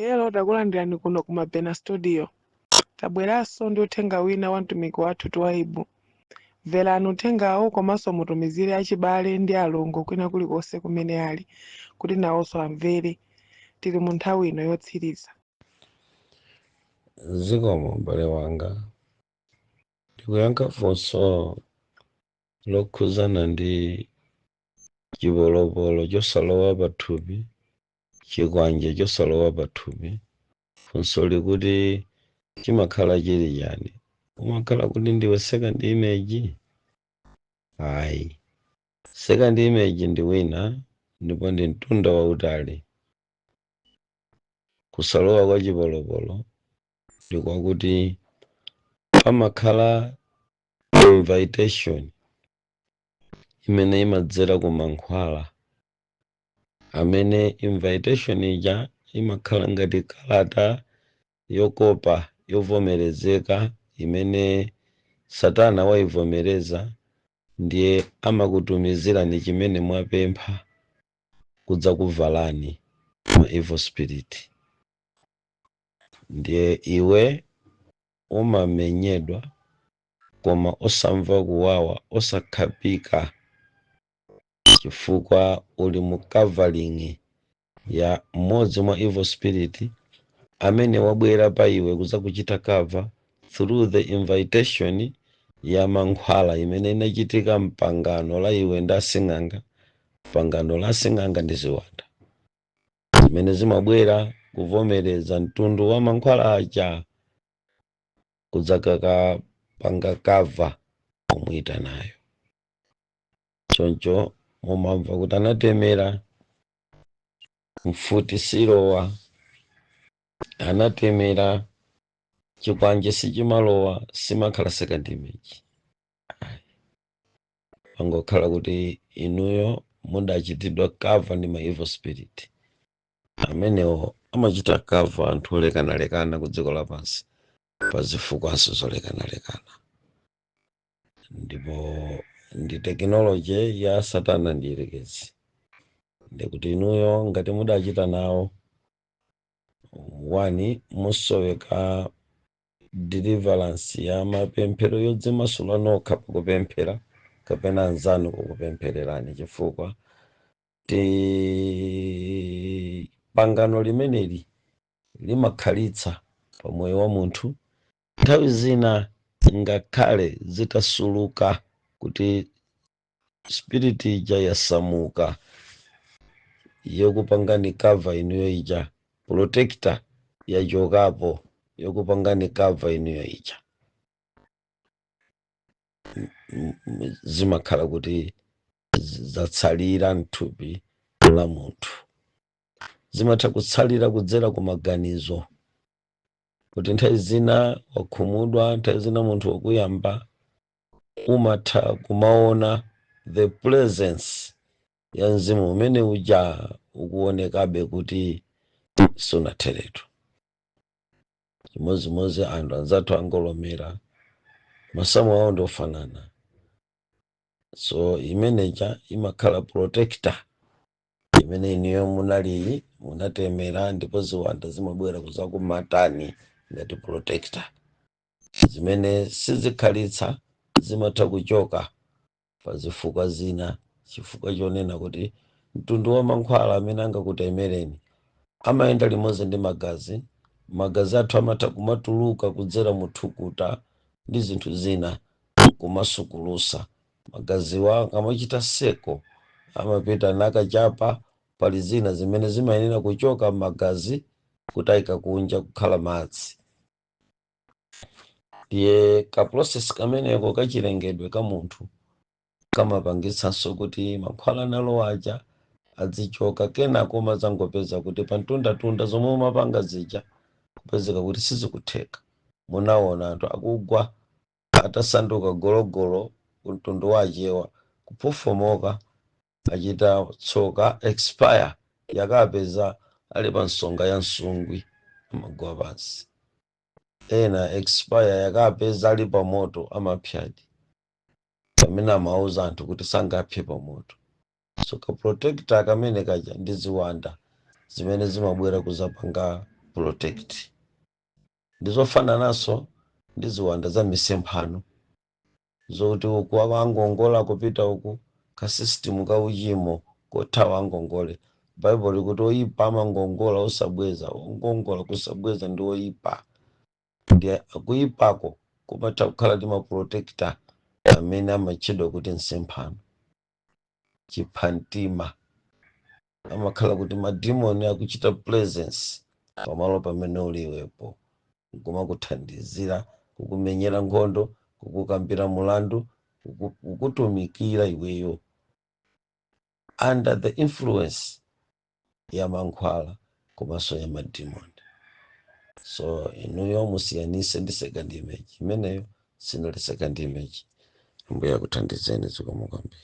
Hello, takulandirani kuno ku Mabena Studio. Tabweranso ndi uthenga wina wa mtumiki wathu Twaibu. Mverani uthengawo komanso mutumizire achibale ndi alongo kwina kulikonse kumene ali kuti nawonso amvere. Tili mu nthawi ino yotsiriza. Zikomo, m'bale wanga. Ndikuyankha funso lokhuzana ndi chipolopolo chosalowa pathupi, chikwanje chosalowa pathupi. Funso likuti chimakhala chili chani? Umakhala kuti ndiwe second image? Ayi, second image ndi wina ndipo ndi mtunda wautali. Kusalowa kwa chipolopolo ndikwakuti pamakhala invitation imene imadzera ku mankhwala, amene invitation ija imakhala ngati kalata yokopa yovomerezeka imene Satana wayivomereza, ndiye amakutumizirani chimene mwapempha kudzakuvalani ma evil spirit. Ndiye iwe umamenyedwa koma osamva kuwawa, osakhapika, chifukwa uli mu covering ya mmodzi mwa evil spirit amene wabwera pa iwe kudzakuchita cover through the invitation ya mankhwala imene inachitika mpangano la iwe ndi asing'anga, pangano la asing'anga ndi ziwanda zimene zimabwera kuvomereza mtundu wa mankhwala aja kudzakakapanga cover omuyita nayo. Choncho mumamva kuti anatemera, mfuti silowa, anatemera, chikwanje sichimalowa. Simakhala second image. Ayi. Pangokhala kuti inuyo mudachitidwa cover ndi ma evil spirit amenewo. Amachita cover anthu olekanalekana ku dziko lapansi pa zifukwanso zolekanalekana, ndipo ndi technology ya Satana ndi Yerekezi. Ndikuti inuyo ngati mudachita nawo wani, musoweka deliverance ya mapemphero yodzimasula nokha pakupemphera kapena anzanu kukupemphererani, chifukwa ti pangano limeneli limakhalitsa pa moyo wa munthu. Nthawi zina ngakhale zitasuluka kuti spirit ija yasamuka yokupangani cover inuyo ija, protector yachokapo yokupangani cover inuyo ija, zimakhala kuti zatsalira mthupi la munthu. Zimatha kutsalira kudzera ku maganizo, kuti nthawi zina wakhumudwa, nthawi zina munthu wakuyamba, umatha kumaona the presence ya mzimu umene uja ukuonekabe kuti sunatheretu. Chimodzimodzi anthu anzathu angolomera, masamu awo ndiofanana. So imeneja imakhala protector imene iniyo munali munatemera, ndipo ziwanda zimabwera kuzakumatani ngati protector, zimene sizikhalitsa, zimatha kuchoka pa zifukwa zina, chifukwa chonena kuti mtundu wa mankhwala amene angakutemereni amayenda limodzi ndi magazi. Magazi athu amatha kumatuluka kudzera mu thukuta ndi zinthu zina kumasukulusa magaziwa. Akamachita seko amapita nakachapa. Pali zina zimene zimayenera kuchoka m'magazi kutayika kunja kukhala madzi. Ndiye ka process kameneko kachilengedwe ka munthu kamapangitsanso kuti mankhwala nalo aja azichoka. Kenako umadzangopeza kuti pamtundatunda zomwe umapanga zija kupezeka kuti sizikutheka. Munaona anthu akugwa atasanduka gologolo kumtundu wachewa, kuphofomoka, achita tsoka, expire yakapeza ali pa nsonga ya msungwi, amagwa pansi. Ena expire yakapeza ali pa moto, amapyadi, pamene amauza anthu kuti sangapye pa moto. So ka protector kamene kaja ndi ziwanda zimene zimabwera kuzapanga Protect ndizofanananso ndi ziwanda za misemphano, zokuti uku akangongola kupita uku, ka system ka uchimo kothawa angongole. Baibulo likuti oyipa amangongola osabweza, ongongola kusabweza ndi oyipa. Ndi akuyipako kumatha kukhala ndi ma protector amene amatchedwa kuti msemphano, chiphantima. Amakhala kuti madimoni akuchita presence pamalo pamene uliwepo, kumakuthandizira kukumenyera nkhondo, kukukambira mulandu, kukutumikira iweyo under the influence ya mankhwala komanso ya madimoni. So inuyo musiyanise ndi second image imeneyo, sinali second image. Ambuye akuthandizeni. Zikomo kwambiri.